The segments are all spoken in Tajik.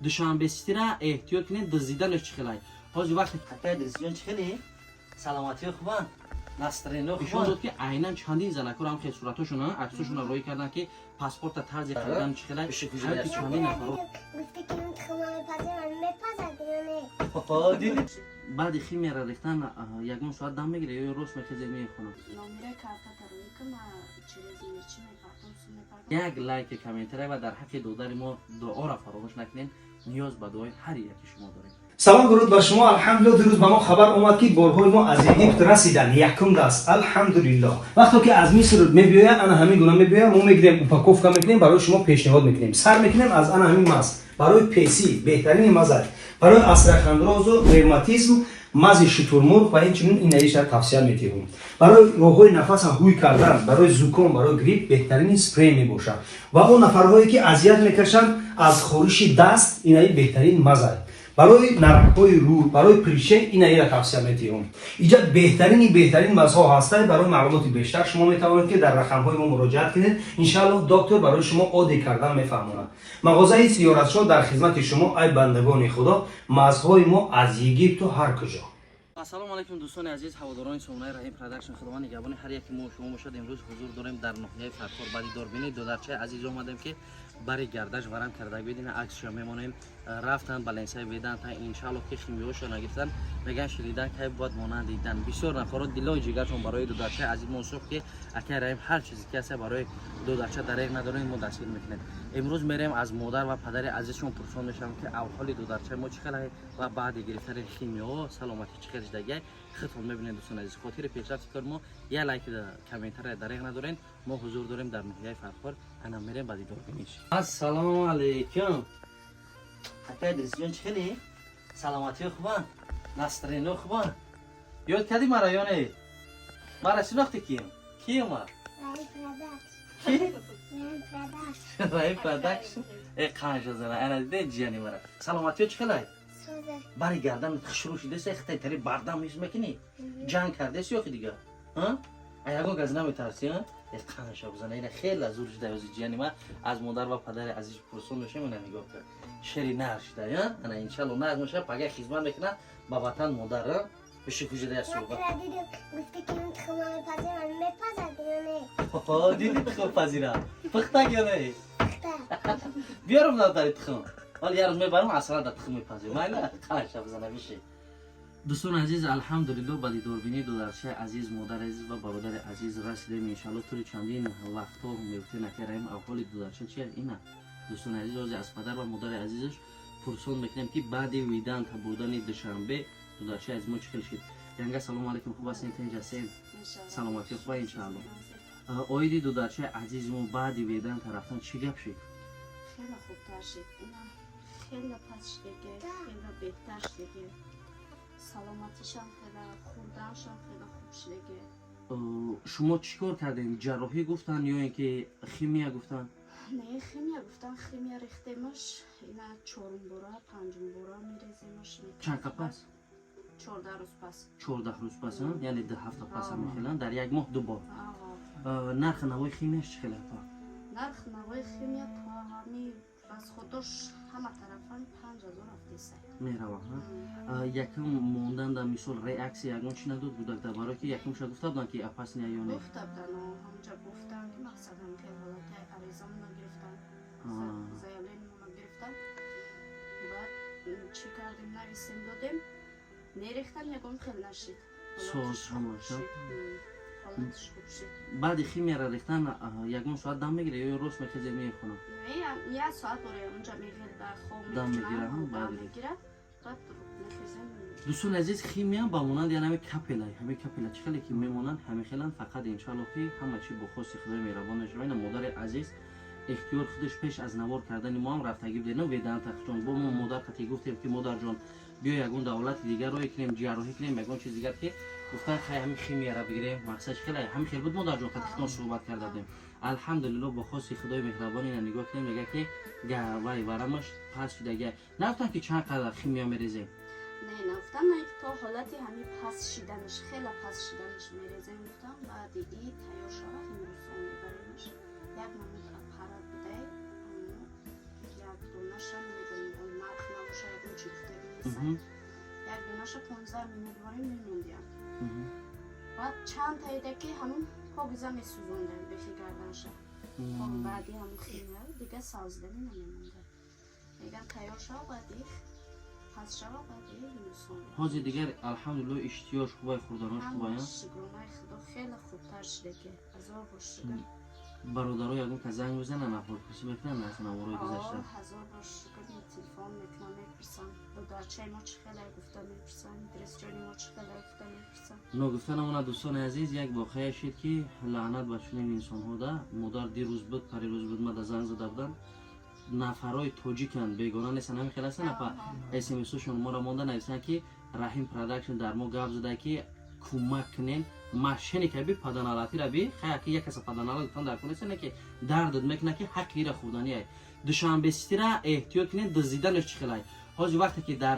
Душанбе Ситира эҳтиёт кунед, дуздиданаш чӣ хелай. Ҳозир вақте акай Идрисҷон, чӣ хеле саломатиё хубанд, настроение нишон дод, ки айнан чандин занакор ҳам хел суратошона, аксошона роӣ кардан, ки паспорта тарзи харидан чӣ хелай, ҳаёти чандин нафаро. Гуфте ки ин тухма мепазем, мепазад ё не? Диди, баъди химияра рехтан ягон соат дам мегире ё рост мехезед, мехонам? Номераи картата рӯй ки ма через мирчи мепартом, сум мепартом. Як лайк, комментария ва дар ҳаққи додари мо дуоро фаромӯш накунед. Ниёз ба дуои ҳар яки шумо дорем. Салом, дуруд ба шумо. Алҳамдулилло, дирӯз ба мо хабар омад, ки борҳои мо аз Египт расиданд, якум даст. Алҳамдулилло, вақто ки аз Миср мебиёяд, ана ҳамин гуна мебиёяд. Мо мегирем, упаковка мекунем, барои шумо пешниҳод мекунем. Сар мекунем аз ана ҳамин маз барои песӣ, беҳтарини маза барои остеохондрозу ревматизм, мази шутурмурғ ва инчунин инаиша тавсия метиҳем. Барои роҳҳои нафаса ҳуй кардан, барои зуком, барои грипп беҳтарини спрей мебошад. Ва он нафарҳое ки азият мекашанд аз хориши даст, инаи беҳтарин маза барои наракҳои рӯ, барои прыщи, инаира тавсия метиҳем. Иҷа беҳтарини беҳтарин мазҳо ҳастанд. Барои маълумоти бештар шумо метавонед, ки дар рақамҳои мо муроҷиат кунед. Иншааллоҳ, доктор барои шумо оддӣ кардан мефаҳмонад. Мағозаи Сиёратшо дар хизмати шумо, ай бандагони Худо. Мазҳои мо аз Египту ҳар куҷо. Ассалому алайкум, дӯстони азиз, ҳаводорони сомонаи Раҳим Продакшн. Худованд нигаҳбони ҳар яки мо шумо бошад. Имрӯз ҳузур дорем дар ноҳияи Фархор, ба дидорбинии додарчаи азиз омадем, ки бари гардаш варам карда бидина, аксшо мемонем. Рафтан ба ленсаи Веданта, иншаалло, ки химиёшо нагирифтан. Меган, ширидан кай бояд монанд дидан. Бисёр нафаро дилои ҷигаршон барои додарчаи азизмон сӯхт, ки акай Раҳим, ҳар чизе ки ҳаста, барои додарча дареғ надорем, мо дастгир мекунем. Имрӯз мерем, аз модар ва падари азизшон пурсон мешавам, ки авҳоли додарчаи мо чӣ хел ва баъди гирифтани химиё саломатӣ чӣ хел шидагиай. Худтон мебинед, дӯстони азиз. Хотири пешрафти кори мо як лайк, комментария дареғ надорем. Мо ҳузур дорем дар ноҳияи Фархор, ана мерем ба дидорбиниш. Ассалому алайкум, акай Идрисҷон, чӣ хеле саломатиё хубанд, настроение хубанд? Ёд кардӣ мара ё не? Мара шинохтӣ? Кием, кием ма? Раҳим Продакшн. Ки? Раҳим Продакшн. Раҳим Продакшн. Э, қанша зана, ана диде, ҷияни мара, саломатиё чӣ хелай? Соза. Бари гардан хушрӯ шидаси, хитай тари бардам ҳис мекунӣ? Ҷанг кардеси ёки дига? А ягон газ наметарси? Э, қанша бизана, ина хеле зур шида. Ёзи ҷияни ма аз модар ва падари азиз пурсон мешавем. Ина нигоҳ кар, шери нар шида. Ана, иншалло, нар меша, пага хизмат мекуна ба ватан, модар биши. Куҷида як суҳбат. Ма дидем, гуфте ки ин тухма мепазем, мепазад ё не? Диди, тухм пазира, пухтак ё не? Пухта. Биёрам надари тухм, вале як рӯз мебарам, асала да тухм мепазем, майла? Қанша бизана, биши. Дӯстони азиз, алҳамдулилло, ба дидорбинии додарчаи азиз, модари азиз ва бародари азиз расидем. Иншалло, тӯли чандин вақтҳо мегуфтем: акай Раҳим, авҳоли додарча чи? Ина, дӯстони азиз, ҳозир аз падар ва модари азизаш пурсон мекунем, ки баъди виданта бурдани Душанбе додарчаи азиз мо чӣ хел шид. Янга, салому алайкум, хуб ҳастем, тинҷ ҳастем, саломатӣ хуба, иншаалло. Оиди додарчаи азизи мо баъди веданта рафтан чӣ гап шид? Хеле хубтар шид, ина хеле пас шидеге, хеле беҳтар шидеге, саломатишам хеле, хӯрданшам хеле хуб шидеге. Шумо чӣ кор кардем? Ҷарроҳӣ гуфтан ё ин ки химия гуфтан? Не, химия гуфтан, химия рехтемаш, ина чорум бора, панҷум бора мереземаш. Чанд қа пас? 14 рӯз пас. 14 рӯз пас, яъне 2 ҳафта пас ҳамехелан, дар як моҳ ду бор. Ага. Нархи навои химияш чӣ хел, апа? Нарх навои химия то ҳами расходош ҳама тарафан 5000 рафтесай. Мерава. Якум мондан дар мисол реаксия ягон чӣ надод гудакда? Барое ки якумша гуфта буданд, ки опасный ё не? Гуфта буданд, ҳамҷа гуфтанд, ки мақсадам ки ҳолати аризамона гирифтан, заявлениямона гирифтан. Баъд чӣ кардем, нависем, додем, нерехтан, ягон хел нашид. Соз ҳамаша? Ҳолатиш хуб шид. Баъди химияра рехтан ягон соат дам мегире ё рост мехезе, мехонам? Не, як соат боре онҷа мегирда, хоб. Дам мегира, мекунам, баъд дам мегира, баъд мехезем. Дӯстони азиз, химия ба монанди ҳами капела, ҳами капела чӣ хеле ки мемонанд, ҳами хеланд. Фақат, иншалло, ки ҳама чӣ бо хости Худои меҳрабон мешава. Ина модари азиз ихтиёр худаш пеш аз навор кардани мо ҳам рафтагӣ будем веданта чун бо мо модар қати гуфтем, ки модарҷон, биё ягон давлати дигар рое кунем, ҷарроҳӣ кунем, ягон чиз дигар, ки гуфтан, хай, ҳами химияра бигирем. Мақсад хеле ҳами хел буд, модарҷон, қати худтон суҳбат карда будем. Алҳамдулилло, бо хости Худои меҳрабон, ина нигоҳ кунем, мега ки вай варамаш пас шудага. Нагуфтан, ки чанд қадар химия мерезем? Не, нагуфтан, на то ҳолати ҳами пас шиданаш, хеле пас шиданаш мерезем гуфтам. Баъди и тайёр шава, Ҳиндустон мебаремаш. Як намуд аппарат будай, як донаша намедонем, он нарх. нест. Як донаша 15 минут ворем мемондиям. Баъд чанд таида ки ҳамун покиза месӯзондем бехи гарданша. Баъди ҳамун химия дига савзидани намемонда. Меган тайёр шава, баъди пас шава, баъди зимистон. Ҳозир дигар, алҳамдулилло, иштиёш хубай, хӯрданош хубай? Шукронаи Худо, хеле хубтар шуда ки, ҳазор бор шукр. Бародаро ягон кас занг мезананд, аҳволпурсӣ мекунанд аз наворои гузашта? Ҳазор бор шукр, телефон мекунам, мепурсам, додарчаи мо чӣ хеле гуфта мепурсам, Идрисҷони мо чӣ хеле гуфта мепурсам. Ногуфта намонад, дӯстони азиз, як воқеа шид, ки лаънат ба чунин инсонҳо да. Модар дирӯз буд, парирӯз буд, мада занг зада буданд, нафарҳои тоҷиканд, бегона нестанд, ҳамин хел ҳастанд, апа. СМСшон моро монда, нависанд, ки Раҳим Продакшн дар мо гап зада, ки кӯмак кунем, мошенника би паданалатира би хая, ки як каса паданала гуфтан дар кунеста, ки дардат мекунад, ки ҳаққи ира хӯрданияй. Душанбе Ситира эҳтиёт кунед, дуздиданаш чӣ хелай. Ҳозир вақте ки дар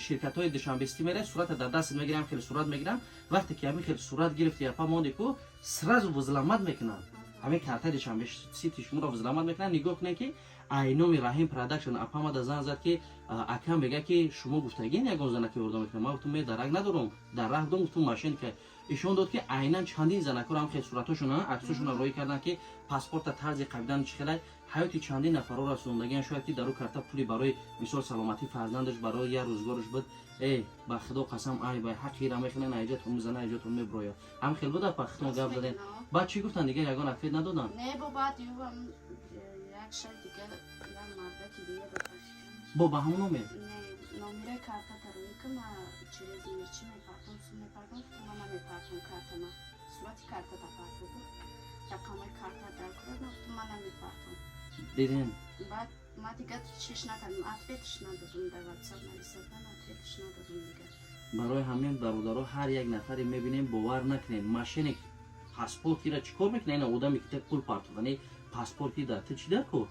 ширкатҳои Душанбе Сити меравед, сурата дар дастат мегирам, хеле сурат мегирам. Вақте ки ҳамин хеле сурат гирифти, япа, монди ку, сразу взломать мекунанд ҳамин картаи Душанбе Сити шуморо взломать мекунанд. Нигоҳ кунед, ки айноми Раҳим Продакшн апамада занг зад, ки акам мега, ки шумо гуфтагин ягон занаки ёрдам мекунам. Ман гуфтум, ме дарак надорам, дар раҳ будам. Гуфтум, мошенника ишон дод, ки айнан чандин занакҳоро ҳам хел суратҳошона, аксошона роӣ карданд, ки паспорта тарзи қабидан чӣ хелай, ҳаёти чандин нафарро расондагиан. Шояд ки дар ӯ карта пули барои, мисол, саломатии фарзандаш, барои як рӯзгораш буд. Э, ба Худо қасам, ай бай ҳаққира мехӯнен, айҷатон мезана, айҷатон меброя. Ҳам хел буда, па, хитон гап заден, баъд чӣ гуфтанд? Дигар ягон ответ надоданд? Не, бо баъд ювам як шай дига, як мардаки дига ба Бо ба ҳамон номер? Не, номераи карта тарои ки ма через мирчи мепартом, сум мепартом. Гуфтам, ма намепартом картама, сурати карта тапарто буд, рақамои карта дар кора. Гуфтам, ма намепартом. Дидем. Баъд ма дига чиш накардам, ответш надодум, дар Ватсап нависадан, ответш надодум дига. Барои ҳамин, бародаро, ҳар як нафаре мебинем, бовар накунем. Мошенник паспортира чӣ кор мекунад? Ина одаме ки пул партофтани паспорти дар ту чӣ дар кор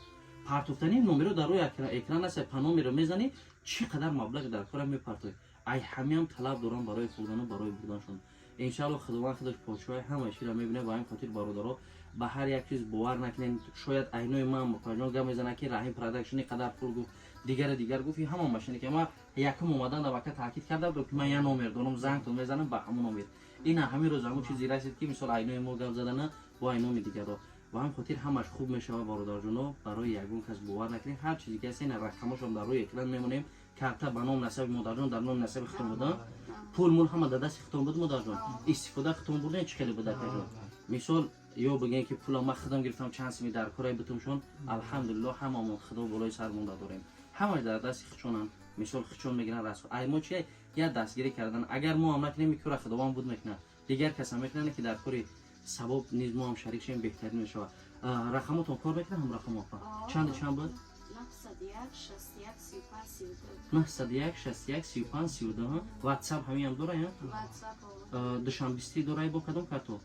партофтани номеро дар рӯи экран аст, па номеро мезанӣ, чӣ қадар маблағ дар кора мепартоӣ. Ай ҳамиам талаб дорам барои хӯрдану барои бурданшон. Иншаалло, Худованд худаш подшоҳи ҳамаи чиро мебинад. Ба ҳамин хотир, бародаро, ба ҳар як чиз бовар накунед. Шояд айнои ман мухтаҷон гап мезанад, ки Раҳим Продакшни қадар пул гуфт, дигаре дигар гуфт, ҳама мошенника. Ма якум омадан дар вака таъкид карда будам, ки ман як номер дорам, зангтон мезанам ба ҳамон номер. Ина ҳамин рӯз ҳамон чизи расид, ки мисол айнои мо гап задана бо айноми дигарро. Ба ҳамин хотир ҳамаш хуб мешавад, бародарҷоно. Барои ягон кас бовар накунед. Ҳар чизе ки ҳаст, ина рақамошам дар рӯи экран мемонем. Карта ба ном насаби модарҷон, дар номи насаби худтон будан, пул мул ҳама дар дасти худтон буд, модарҷон, истифода худтон бурден. Чӣ хеле буд, акаҷон? Мисол, ё бигӯем, ки пула ман худам гирифтам, чанд сими дар кораи бутумшон. Алҳамдулилло, ҳамамон Худо болои сар монда дорем, ҳамаш дар дасти худшонанд. Мисол, худшон мегиранд расо. Ай мо чи як дастгирӣ кардан, агар мо ҳам накунем, кора Худованд буд мекунад, дигар кас ҳам мекунад, ки дар кори савоб низ мо ҳам шарик шавем, беҳтарин мешавад. Рақамотон кор мекунад ҳам рақамо, апа? Чанду чанд буд? 901 61 35 32. 901 61 35 32. Ватсап ҳамиам дора? Ватсап. Душанбе Сити дора бо кадом карто?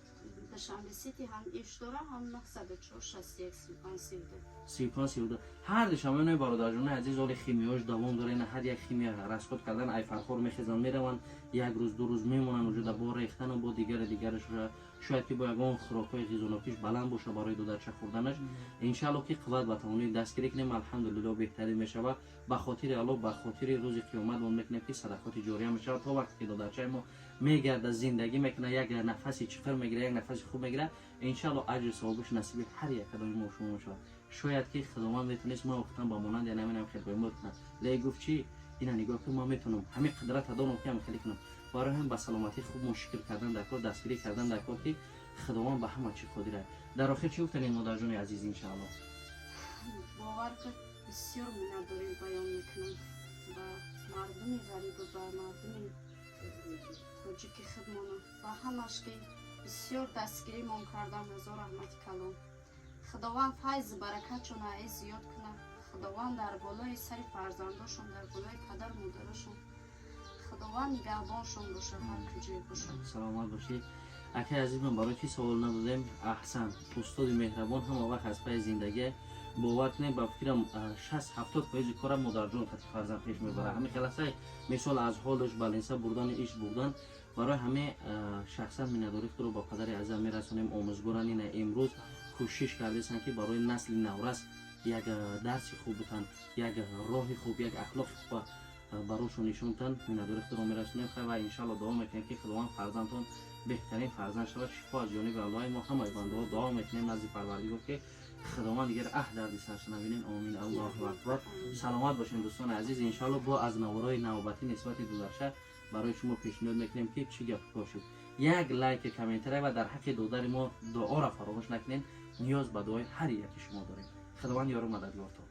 Душанбе Сити ҳам иш дора, ҳам 904 61 35 32. 35 32. Ҳар душанбе, бародарҷони азиз, оли химияш давом дора. Ина ҳар як химия расход кардан, ай Фархор мехезанд, мераванд, як рӯз, 2 рӯз мемонанд уҷода, бо рехтану бо дигари дигараш. Шояд ки бо ягон хӯрокҳои ғизонокиш баланд боша барои додарча хӯрданаш. Иншаалло, ки қувват ба тавонои дастгирӣ кунем, алҳамдулилло, беҳтарин мешавад. Ба хотири Алло, ба хотири рӯзи қиёмат мо мекунем, ки садақоти ҷория мешавад. То вақте ки додарчаи мо мегарда, зиндагӣ мекунад, як нафаси чиқир мегирад, як нафаси хуб мегирад, иншаалло, аҷри савобиш насиби ҳар як кадоми мо шумо мешавад. Шояд ки Худованд метавонист ма ухтан ба монанди наминам хел бемор кунад, ле гуфт, чи ина нигоҳ кун, ман метавонам, ҳамин қудрата дорам, ки ҳам хеле кунам. Барои ҳам ба саломатии хуб мо шукр кардан дар кор, дастгирӣ кардан дар кор, ки Худованд ба ҳама чӣ қодир аст. Дар охир чӣ гуфтанед, модарҷони азиз, иншаалло? Бовар кун, бисёр миннатдорӣ баён мекунам ба мардуми ғарибу ба мардуми тоҷики худмона, ба ҳамаш, ки бисёр дастгиримон кардан. Ҳазор раҳмати калон. Худованд файзу баракатшона ай зиёд кунад. Худованд дар болои сари фарзандошон, дар болои падару модарашон Худованд нигаҳбоншон бошад, ҳар куҷое бошад. Саломат бошед, акай азиз. Ман барои чӣ савол надодем? Аҳсан, устоди меҳрабон, ҳама вақт аз пайи зиндагӣ. Бовар кунед, ба фикрам, 60-70 фоизи кора модарҷон қати фарзанд пеш мебарад. Ҳамин хеласай, мисол, аз ҳолаш балинса бурдани, иш бурдан. Барои ҳаме шахсан миннатдории худро ба падари азизам мерасонем. Омӯзгоран, ина имрӯз кӯшиш кардесанд, ки барои насли наврас як дарси хуб бутанд, як роҳи хуб, як ахлоқи хуб. Барошон нишонтан миннатдори худро мерасонем. Хай, ва иншалло дуо мекунем, ки Худованд фарзандтон беҳтарин фарзанд шавад. Шифо аз ҷониби Аллоҳи. Мо ҳамаи бандаҳо дуо мекунем назди Парвардигор, ки Худованд дигар дарди сарша набинен. Омин, Аллоҳу акбар. Саломат бошем, дӯстони азиз. Иншалло бо аз наворҳои навбатӣ нисбати дударча барои шумо пешниҳод мекунем, ки чӣ гап кор шуд. Як лайк, комментария ва дар ҳаққи додари мо дуоро фаромӯш накунем. Ниёз ба дуои ҳар яки шумо дорем. Худованд ёру мададгортон.